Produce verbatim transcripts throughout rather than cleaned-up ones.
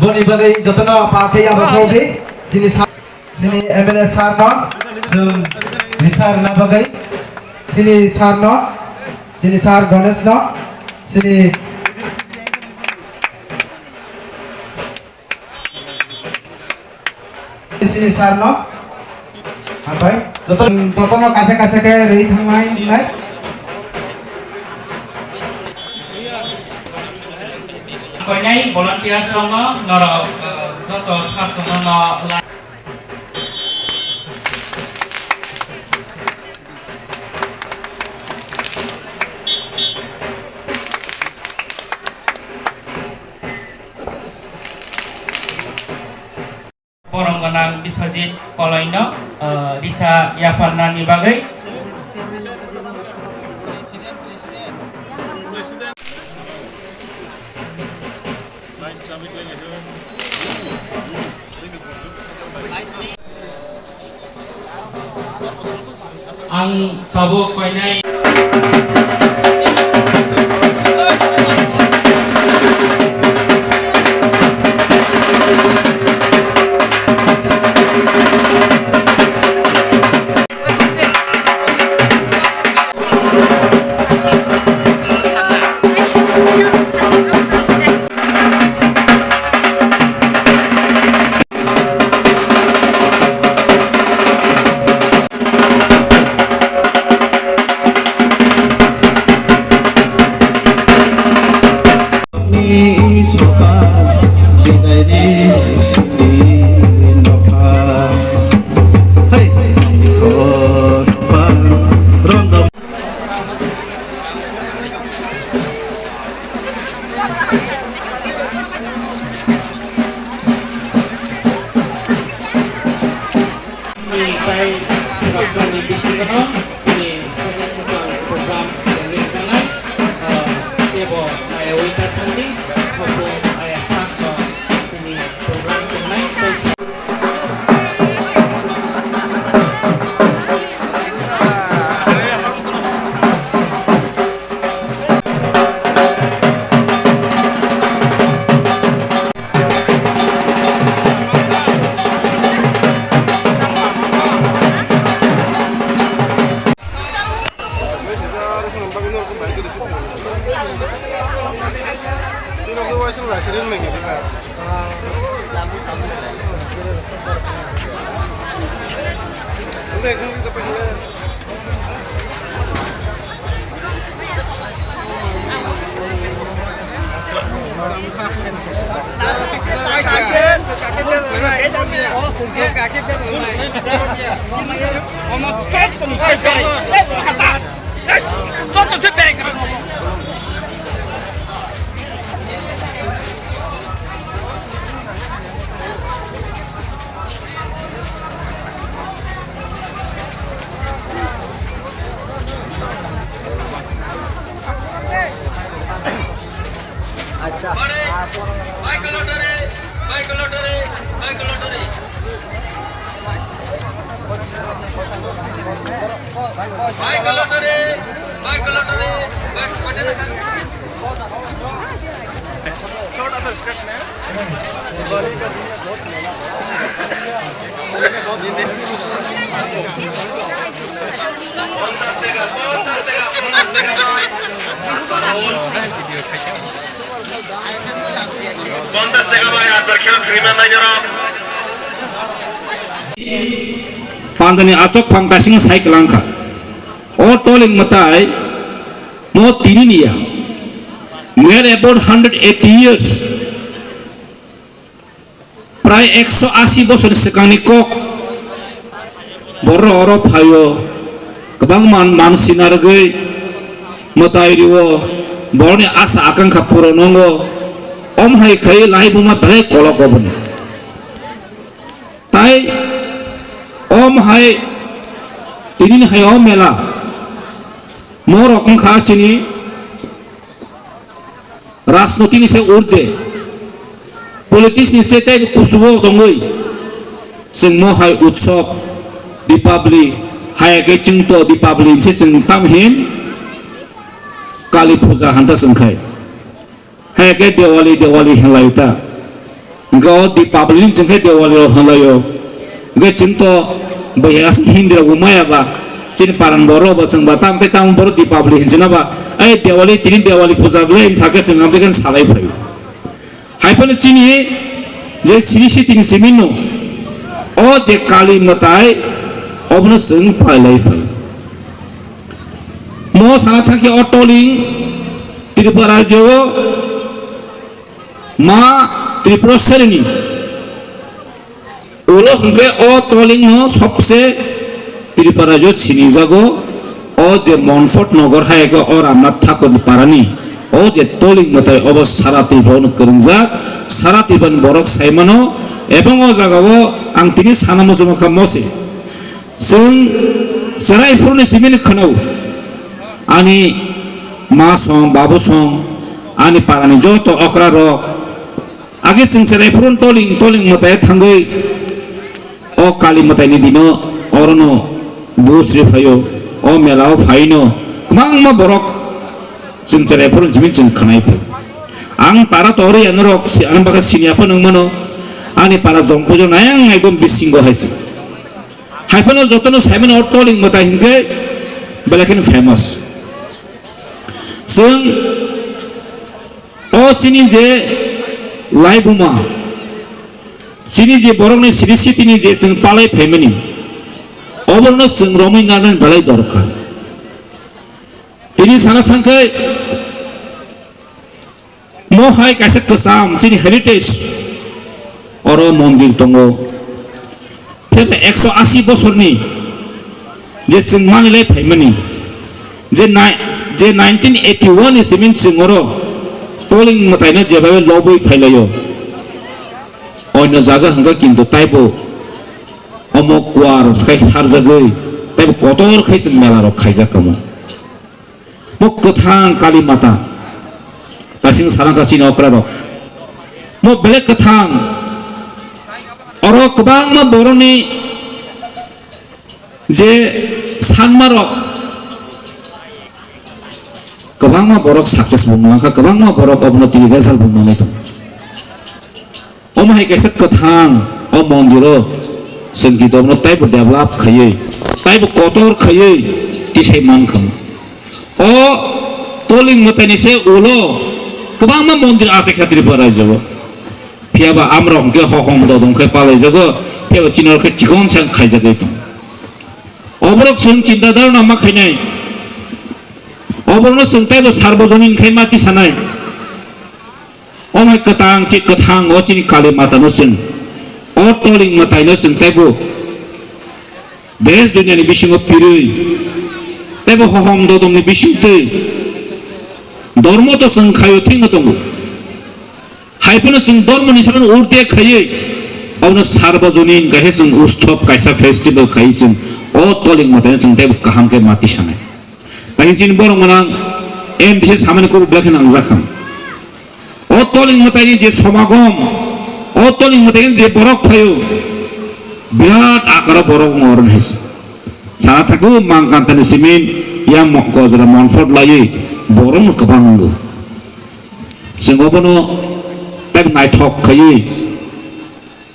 Boni bagwi jotono pa khe abo khorokdi. Chini sa-, chini M L A sir no chwng bisar na bagwi, chini sir no, chini sir Ganesh no, chini Sini sir no. Hambai. Joto, joto no kaisa kaisa khe rwi thangnai wngnai. Koinai volunteers rok no norok, eh, joto sasong no la- Borom gwnang Biswajit Koloino, eh, risa yapharnani bagwi. Ang tabuk koinai. Tei swrapjakni bisingono chini second session program se ringjaknai, ah, teibo naiwi ta thangdi, hokung aya sakno chini program se wngnai, tei sa- Pandani achok phang kasing sai kwlangkha. O toling mwtai mo tini niya. Near about hundred eighty years. Prai ekso asi bosor swkangni kok. Borok oro phaio, kwbangma mansi narwgwi mwtai rio, borokni asa akankha puro nongo. Om hai khai lai buma belai kolok oboni. Tai om hai tini hai o mela morok wngkha chini Rajnoti ni se urde, politics ni se tei kusugo tongwi, chwng mo hai utsob Deepavali, hai khe chwng to Deepavali se chwng tam hin Kali Puja hanta chwng khai. Hai khe Diwali, Diwali hinlai ta. Hwnkhe o Deepavali ni chwng khe Diwali rok hinlai o. Hwnkhe chwng to bai aswk Hindi rok bo maya ba. Chini paran borok bo chwng ba tam tei tam borok Deepavali hinjana ba. Ai Diwali tini Diwali puja bwle hinsa khe chwng amtwi khe salai phai. Hai phano chini je siri sitini simi no. O je Kali mwtai obono chwng pailai phai. Mo sana thangkhe o toling Tripura rajyo o ma Tripura serini ulo hwnkhe o toling no sobse Tripura rajyo sinijago. O je Monfort nogor hai khe o Ramnath Thakur ni parani o je toling mwtai obo sara Tripura no kwrwngjak, sara Tripura ni borok saimano, ebong o jaga o ang tini sana muchungma kha mose. Chwng cherai phuru ni simi ni khwnao ani ma song, babu song, ani parani joto okra rok. Age chwng cherai phuru toling, toling mwtai thangwi o Kali mwtai ni dino orono bus ri phaio, o mela o phaino kwbangma borok chwng cherai phuru simi chwng khwnai phai. Ang para tori anorok si, ang baka sini apa nung mano, ani para jong pujo nayang ekdom bisingo hai si. Hai phano jotono saimano o toling mwtai hinkhe belai kheno famous. Chwng o chini je laibuma, chini je borokni siri sitini je chwng palai phaimani, oborno chwng romwi narwknani belai dorkar. Tini sana thangkhai mo hai kaisa kwcham chini heritage oro mondir tongo. Phiya ekso asi bosorni je chwng manilai phaimani je nai-, je nineteen eighty one ni simi chwng oro toling mwtaino jebabe lobwi phailaio. Onyo jaga hwnkha kintu taibo omo kuar khai sarjagwi taibo kotor khai chwng mela rok khaijak kamo. Mo kwthang Kali Mata. Kasing sarang ka chini okra rok. Mo belek kwthang. Oro kwbangma boroni je sanma rok. Kwbangma borok success bo mangkha, kwbangma borok obono tini result bo manwi tongo. Omo hai kaisa kwthang o mondiro chwng tito obono taibo develop khaiwi, taibo kotor khaiwi tisai mankha. O toling mwtaini se ulo kwbangma mondir achai kha Tripura rajyo o. Phiya ba amrok hwnkhe hohom dodom khe palaijago, phiya ba chini oro khe chikon sa khaijagwi tongo. Oborok chwng chinta dharna ma khainai. Oborokno chwng taibo sarbojonin khai ma tisanai. Omo hai kwtang chi kwthang o chini Kali Mata no chwng, o toling mwtai no chwng taibo desh duniya ni bisingo pirwi, taibo hohom dodom ni bisingtwi dormo to chwng khaio thwino tongo. Hai phano chwng dormo ni sakno urde khaiwi, abono sarbojonin kaisa chwng utsob kaisa festival khaiwi chwng o toling mwtai no chwng taibo kaham khe ma tisanai. Tei chini borok mwnang M D C samani kubuk belai khe nangjakha. O toling mwtaini je somagom, o toling mwtaini je borok phaio, birat akaro borok wng oro hai se. Sana thago mangkantani simin ya mo-, gojra monfort laiwi borokno kwbang wngo. Chwng obono tei naithok khaiwi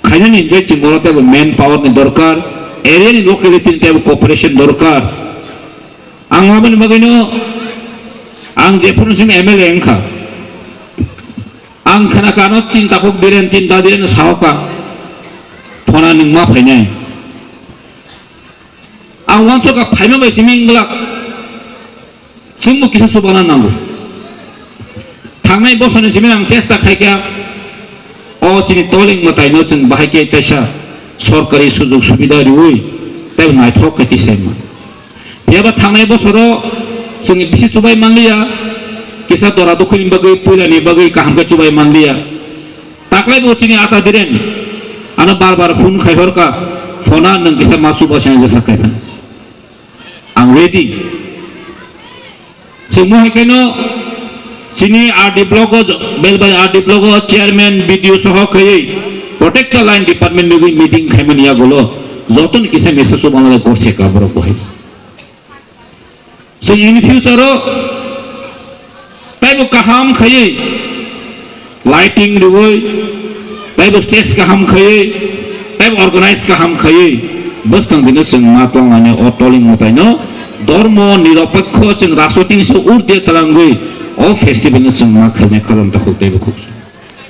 khainani hwnkhe chwng oro teibo man power ni dorkar, area ni locality ni teibo cooperation dorkar. Ang aboni bagwino ang jephuru chini M L A wngkha. Ang khna kha ano tin takhuk Biren, tin da Biren sahoka. Phona nwng ma phainai. Ang uansukha phaima bai simi wngglak. Chwngbo kisa chubana nango. Thangnai bosorni simi ang chesta khaikha, o chini toling mwtaino chwng bahai khe teisa sorkari sujog subida riwi tei naithok khe tisaima. Phiyaba thangnai bosoro chwng bisi chubai manliya, kisa dora dukhuni bagwi, puilani bagwi kaham khe chubai manliya. Taklaibo chini ata Biren ano bar bar phone khai horkha, phone-a nwng kisa ma chuba se ang jesa khai phano. Ang ready. Chwngmo hai kheno chini R D block o, Belbai R D block o chairman, B D O soho khaiwi protector line department nugwi meeting khaimani yagulo jotoni kisa message o bangla gorse ka borok bo hai. Chwng in future o taibo kaham khaiwi Lighting riwi, taibo stage kaham khaiwi, taibo organize kaham khaiwi, bwskang dino chwng ma tongmani o toling mwtaino dormo nirapekho chwng rajniti se urdhwe talangwi o festival no chwng ma khainai khajam takhuk teibo khuk.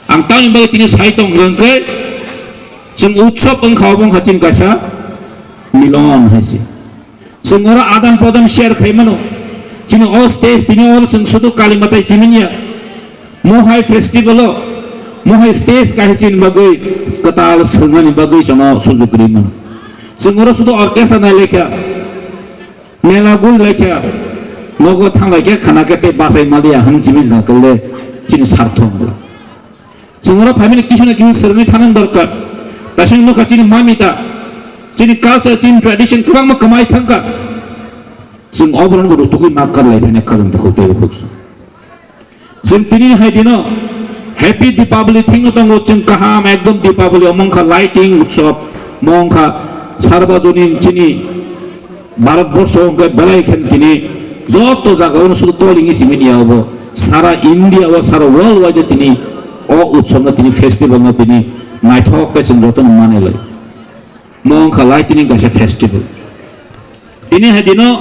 Ang tamni bagwi tini sai tong hwnkhe chwng utsob wngkha obo wngkha chini kaisa milon hai se. Chwng oro adan prodan share khai mano. Chini o stage tini oro chwng sudu Kali Matai simanya. Mo hai festival o, mo hai stage kaisa chini bagwi kwtal swrwngmani bagwi chwngno sujuk rwi mano. Chwng oro sudu orchestra nai lekha, mela gul lekha, nogo thang laikha khana khe tei bachai maliya hwn chini hwnkha khe le chini sartho wngla. Chwng oro phaimani kisu na kisu swrwngwi thanani dorkar. Kaisa nokha chini mami ta, chini culture, chini tradition kwbangma kwmai thangkha. Chwng oborokno bo rutugwi ma karlai phai nai khajam takhuk teibo khuk chwng. Chwng tini hai dino Happy Deepavali thwngwi tongo chwng kaham ekdom Deepavali omo wngkha lighting utsob, omo wngkha Sarbajonin chini Bharat borsho hwnkhe belai khe tini joto jagao no sudu toling isi media obo sara India o sara world wide tini o utsob no tini festival no tini naithok khe chwng joto no manwi lai. Mo wngkha lai tini kaisa festival. Tini hai dino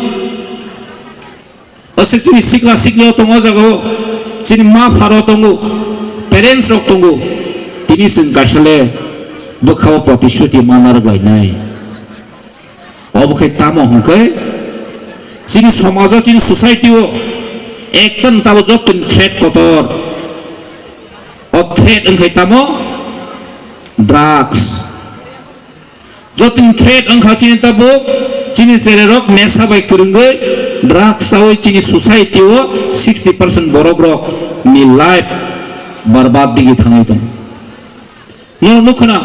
aswk chini sikla sikla tongo o jagao chini ma pharo tongo, parents rok tongo, tini chwng kaisa le bwkhao protishuti mana rwk lainai. Obo khe tamo hwnkhe chini somajo, chini society o ekta tabo joktoni threat kotor. O threat wngkhe tamo drugs. Jotoni threat wngkha chini tabuk, chini chererok nesa bai kwrwngwi drugs chawi chini society o sixty percent borok rok ni life barbad digi thangwi tongo. Norok nukhuna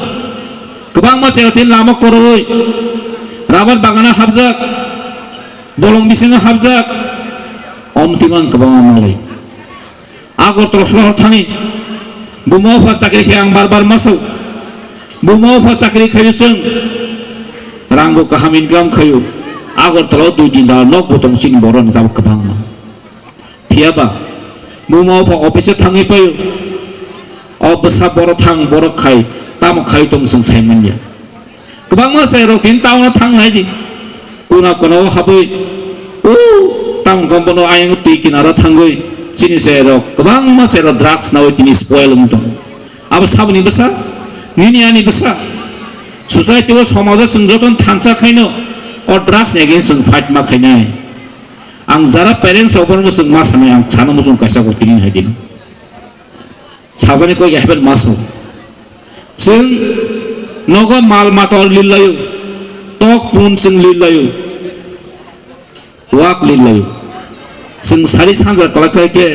kwbangma cherotwi lama korowi rabar bagana hapjak, bolong bisingo hapjak, omtimang kwbangma manwi. Agartala sohor thani buma bupha chakri khe ang bar bar masao. Buma bupha chakri khaio chwng rangbo kaham income khaio. Agartala o dui din dal nok bo tong chini boroni tabuk kwbangma. Phiyaba buma bupha office o thangwi paio. O bwsa boro thang boro khai tamo khai tong chwng sai manya. Kwbangma chai rok tini town o thang nai di. Kuna kuna o habwi, o town kong bono ayang twi kinaro thangwi chini chai rok kwbangma chai rok drugs nawi tini spoil wng tongo. Abo saboni bwsa, nini ani bwsa. Society o somajo chwng joto thansa khaino o drugs ni against chwng fight ma khainai. Ang jara parents rok bono chwng ma sanai ang sana muchung kaisa bo tini hai dino. Sajani kok ya heben maso. Chwng nogo mal mata lil laio. Tok pun chwng lil laio. Wak lil laio. Chwng sari sanja tala kai ke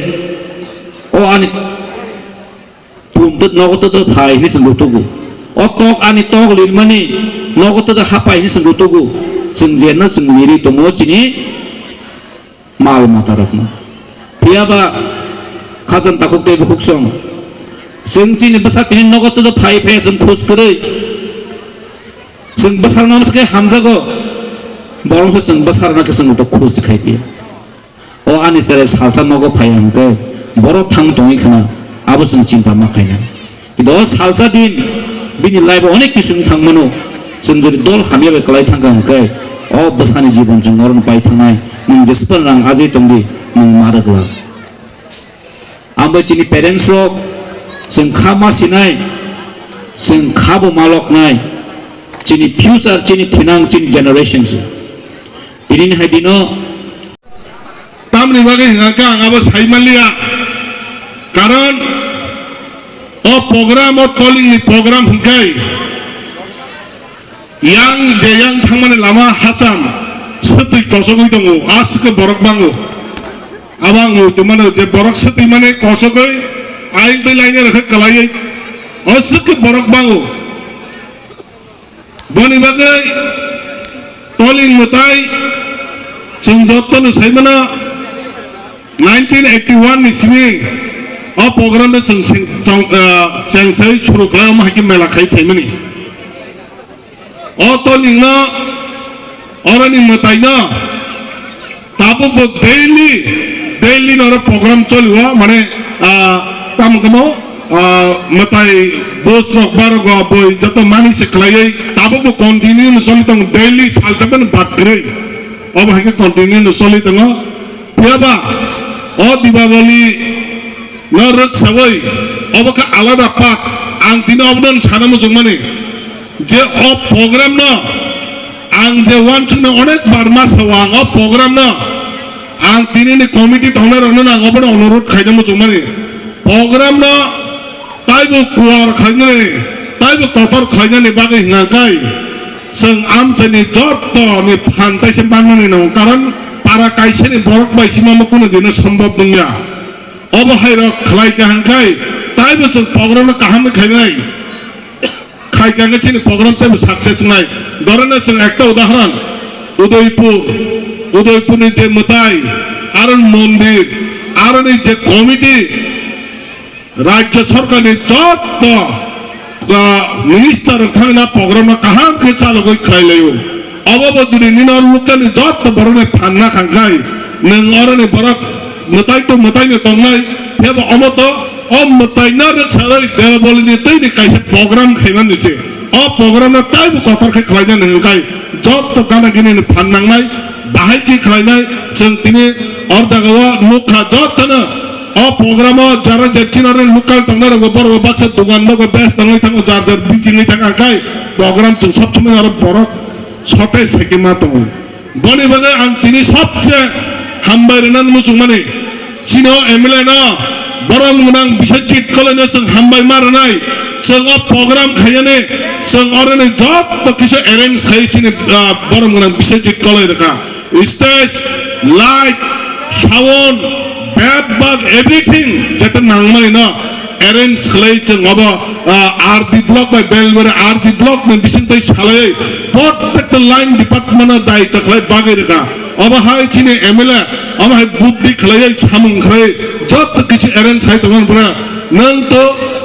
o ani pun tut nogo tut phai hini chwng rutugu. O tok ani tok lil mani nogo tut hapai hini chwng rutugu. Chwng jenna chwng miri tongo chini mal mata rokno. Phiyaba khajam takhuk tei bukhuk song. Chwng chini bwsa tini nogo twi phai phai chwng khus kwrwi. Chwng bwsarno hamjago. Borok se chwng bwsarno khe chwng to khus khai di. O ani chwrai salsa nogo phai hwnkhe borok thang tongwi khna abo chwng chinta ma khaina. Kintu o salsa din bini life o onek kisu wng thang mano. Chwng jodi dol hamya bai kwlai thang kha hwnkhe o bwsani jibon chwng oro pai thangnai. Nwng jespan rang ajai tong di, nwng ma rwgwla. Ang bai chini parents rok chwng kha ma sinai, chwng kha bo ma loknai. Chini future, chini thinang, chini generation se. Tini ni hai dino Tamni bagwi hwnkha khe ang abo sai manliya. Karon o program, o tolingni program hwnkhe yang je yang thangmani lama hacham swtwi kosogwi tongo, aswk borok bango. Abo ang muitu mano je borok swtwi mani kosogwi ayang twi laina rwkhe kwlaiwi, aswk borok bango. Boni bagwi toling mwtai chwng jotono sai mano, nineteen eighty one ni simi o program no chwng sing-, chong-, ah, chwng sai suru khlai, omo hai khe mela khai phaimani. O toling no, oroni mwtai no tabuk bo daily, daily no oro program choli o, mane, ah, tamo kamo Ah, mwtai bus rok barogo boi joto mani se khlaiwi tabukbo continue no choli tongo, daily salsa phano bad kwrwi. Obo hai khe continue no choli tongo. Phiya ba o Dibaboli no rwksawi obo khe alada part. Ang tini obono sana muchungmani je o program no ang je uansukna onek bar ma sao ang o program no ang tini ni committee tongnai rokno ang obono onurodh khaina muchungmani program no taibo kuar khainani taibo kotor khainani bagwi hwnka kai chwng amchaini jotto ni phan taisa manmani nango, karon para kaisani borok bai sima mo kuno dino sombhob wngya. Obo hai rok khlai kaham khai taibo chwng program no kaham khainai. Khai kha khe chini program teibo success wngnai. Dhoro na chwng ekta udahoron, Udaipur, Udaipur ni je mwtai, aro mondir, aro ni je committee, Rajya Sarkar ni jotto, ah, minister rok thangna program no kaham khe chalogwi khlai laio. Obo bo jodi nini o local ni jotto borok ni phanna khang khai, nwng oro ni borok mwtai to mwtai no tongnai, phebo omo to o mwtai no rwksawi Debaboli ni twi ni kaisa program khaimani se. O program no taibo kotor khe khlainani hwnkhai jotto gana gini ni phan nangnai, bahai khe khlainai, chwng tini o jaga o nukha jotto no o program o jara je chinarni local tongnai rok bo borok bo baksa dugan rok bo bes tongwi thango, jar jar busy wngwi thangkha khai program chwng sob somoi aro borok sote seke ma tongo. Boni bagwi ang tini sobse hambai rwna muchungmani. Chini o M L A no borom gwnang Biswajit Koloi no chwng hambai ma rwnai. Chwng o program khaiyani chwng oroni jotto kisu arrange khai chini, ah, borom gwnang Biswajit Koloi rwkha. Stage, light, sound, bag bag everything jeta nangmani no arrange khlai chwng obo, ah, R D block bai Belbari R D block ni bising twi salai protecta line department no daityo khlai bagwi rwkha. Obo hai chini M L A obo hai buddhi khlai samung khlai jotto kisu arrange khai tongmani bwra nwng to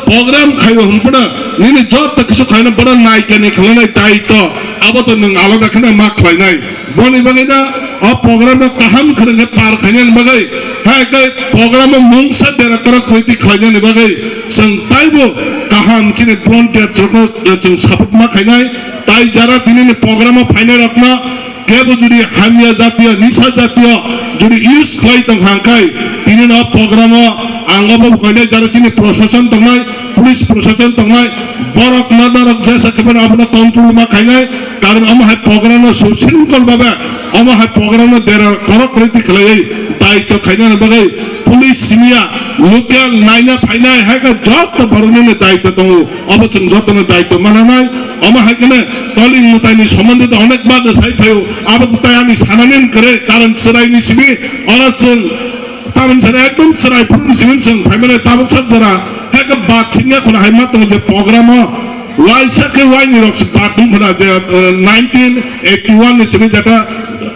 program khaio hwnphano nini jotto kisu khlaina bwra naikani khlainai daityo abo to nwng alada kheno ma khlainai. Boni bagwi no o program no kaham khwrwng khe par khainani bagwi, hai khe program o mungsa dera kwrak kwrwi twi khlainani bagwi chwng taibo kaham chini volunteer rokno chwng support ma khainai. Tai jara tinini program o phainai rokno kebo jodi hamya jatiyo, nisa jatiyo jodi use khlai tong kha khai, tini no program o ang obo khainai jara chini proshashan tongnai, police proshashan tongnai, borok no norok jesa khe abono control ma khainai. Karon omo hai program no sushrinkol babe omo hai program no dera korok riti khlaiwi daityo khainani bagwi police simiya local naina phainai hai khe jotto borokni no daityo tongo. Obo chwng jotto no daityo mananai. Omo hai kheno toling mwtai ni sombondhe to onek bar no sai phaio. Abo to tai ani sanani kwrwi karon chwrai ni simi oro chwng tamoni sana ekdom chwrai phuru ni simi chwng phaimani tabuk sak jora hai khe bak chingya khuna hai ma tongo je program o. Waisa khe waini rok se bak wng khwna je, eh, nineteen eighty one ni simi jeta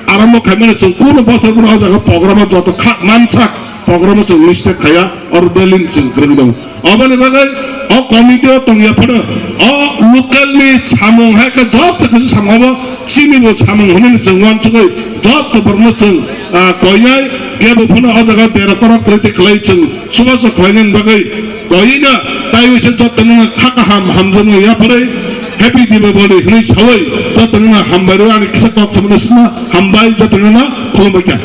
arambo khaimani chwng kunu bosor bono o jaga program o joto kha mansak program o chwng mistake khaya oro delin chwng kwrwng tongo. Oboni bagwi o committee o tongya phano o local ni samung hai khe joto kisa samung abo chini bo samung hwnwi chwng uansugwi joto borokno chwng, ah, koinai kebo phano o jaga dera korok kwrwi twi khlai chwng chubachu khlainani bagwi koino taiwi se jotono kha kaham hamjakmung yapharwi Happy Deepavali hwnwi sawi jotono hambai rw ani kisa kok samano sima hambai jotono khulumbai kha.